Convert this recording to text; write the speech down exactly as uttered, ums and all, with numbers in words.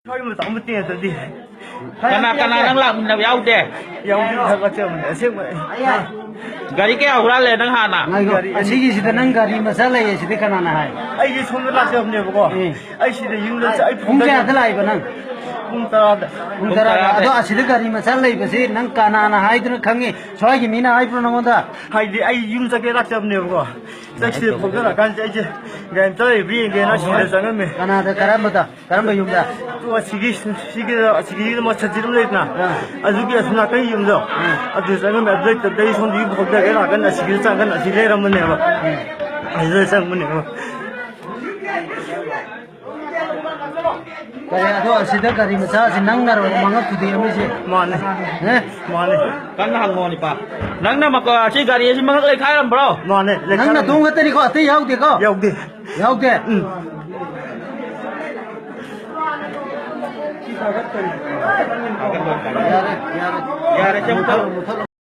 ꯁ꯭ꯋꯥꯏ ꯃꯇꯝ ꯑꯃ ꯇꯦꯟꯗꯗꯤ꯫ ꯀꯅꯥ, ꯀꯅꯥ ꯅꯪ ꯂꯥꯛꯃꯤꯟꯅꯕ ꯌꯥꯎꯗꯦ? ꯌꯥꯎꯗꯦ, ꯊꯕꯛ ꯆꯠꯄꯅꯦ, ꯑꯁꯦꯡꯕ꯫ ꯒꯥꯔꯤ ꯀꯌꯥ ꯍꯨꯔꯥꯜꯂꯦ ꯅꯪ ꯍꯥꯟꯅ? ꯉꯥꯏꯈꯣ, ꯒꯥꯔꯤ ꯑꯅꯤ꯫ ꯑꯁꯤꯒꯤꯁꯤꯗ ꯅꯪ ꯒꯥꯔꯤ ꯃꯆꯥ ꯂꯩꯌꯦ ꯁꯤꯗꯤ ꯀꯅꯥꯅ ꯍꯥꯏ? ꯑꯩꯁꯦ ꯁꯣꯝꯗ ꯂꯥꯛꯆꯕꯅꯦꯕꯀꯣ꯫ ꯑꯦ꯫ ꯑꯩ ꯁꯤꯗ ꯌꯨꯝꯗ ꯆ-, ꯑꯩ ꯄꯨꯡ ꯐꯝꯖ-, ꯀꯌꯥꯗ ꯂꯥꯛꯏꯕ ꯅꯪ? ꯄꯨꯡ ꯇꯔꯥꯗ꯫ ꯄꯨꯡ ꯄꯨꯡ ꯇꯔꯥꯗ꯫ ꯇꯔꯥꯗ꯫ ꯑꯗꯣ ꯑꯁꯤꯗ ꯒꯥꯔꯤ ꯃꯆꯥ ꯂꯩꯕꯁꯤ ꯅꯪ ꯀꯅꯥꯅ ꯍꯥꯏꯗꯨꯅ ꯈꯪꯉꯤ? ꯁ꯭ꯋꯥꯏꯒꯤ ꯃꯤꯅ ꯍꯥꯏꯕ꯭ꯔꯣ ꯅꯉꯣꯟꯗ? ꯍꯥꯏꯗꯤ ꯑꯩ ꯌꯨꯝ ꯆꯠꯀꯦ ꯂꯥꯛꯆꯕꯅꯦꯕꯀꯣ꯫ ꯆꯠꯁꯤꯗ ꯊꯣꯛꯖꯔꯀꯥꯟꯁꯤꯗ ꯑꯩꯁꯦ ꯒꯥꯔꯤ ꯃꯆꯥ ꯂꯩꯕ꯭ꯔꯥ ꯌꯦꯡꯒꯦꯅ ꯁꯤꯗ ꯆꯪꯉꯝꯃꯦ꯫ ꯀꯅꯥꯗ? ꯀꯔꯝꯕꯗ? ꯀꯔꯝꯕ ꯌꯨꯝꯗ? ꯑꯣ, ꯑꯁꯤꯒꯤ, ꯁꯤꯒꯤ, ꯑꯁꯤꯒꯤ ꯃꯊꯛꯁꯤꯗ ꯑꯃ ꯂꯩꯗꯅ? ꯑꯥ꯫ ꯑꯗꯨꯒꯤ ꯑꯁꯣꯝ ꯅꯥꯀꯟꯒꯤ ꯌꯨꯝꯗꯣ꯫ ꯑꯥ꯫ ꯑꯗꯨ ꯆꯪꯉꯝꯃꯦ꯫ ꯑꯗꯨꯗꯩ, ꯑꯗꯩ ꯁꯣꯝꯗꯒꯤ ꯍꯧꯗꯔꯒ ꯅꯥꯀꯟ ꯑꯁꯤꯒꯤ ꯆꯪꯉꯀꯥꯟꯗ ꯑꯁꯤꯒꯤ ꯂꯩꯔꯝꯕꯅꯦꯕ꯫ ꯎꯝ꯫ ꯑꯗꯨꯗ ꯆꯪꯕꯅꯦꯕ꯫ ꯀꯔꯤ, ꯑꯗꯣ ꯑꯁꯤꯗ ꯒꯥꯔꯤ ꯃꯆꯥꯁꯤ ꯅꯪꯅꯔꯣ ꯃꯉꯛ ꯊꯨꯗꯦꯛꯑꯝꯃꯤꯁꯦ? ꯃꯥꯅꯦ꯫ ꯑꯦ? ꯃꯥꯅꯦ꯫ ꯀꯟꯅ ꯍꯪꯉꯣ, ꯅꯤꯄꯥ꯫ ꯅꯪꯅ ꯃꯀ-, ꯑꯁꯤ ꯒꯥꯔꯤ ꯑꯁꯤ ꯃꯉꯛ ꯂꯩꯈꯥꯏꯔꯝꯕ꯭ꯔꯣ? ꯃꯥꯅꯦ, ꯅꯪ ꯂꯩꯈꯥꯏꯔꯝꯃꯦ꯫ ꯅꯇꯣꯝ ꯈꯛꯇꯅꯤꯀꯣ, ꯑꯇꯩ ꯌꯥꯎꯗꯦꯀꯣ? ꯌꯥꯎꯗꯦ꯫ ꯌꯥꯎꯗꯦ? ꯎꯝ꯫ ꯌꯥꯔꯦ, ꯌꯥꯔꯦ꯫ ꯌꯥꯔꯦ, ꯆꯦ, ꯃꯨꯊꯠꯂꯣ, ꯃꯨꯊꯠꯂꯣ꯫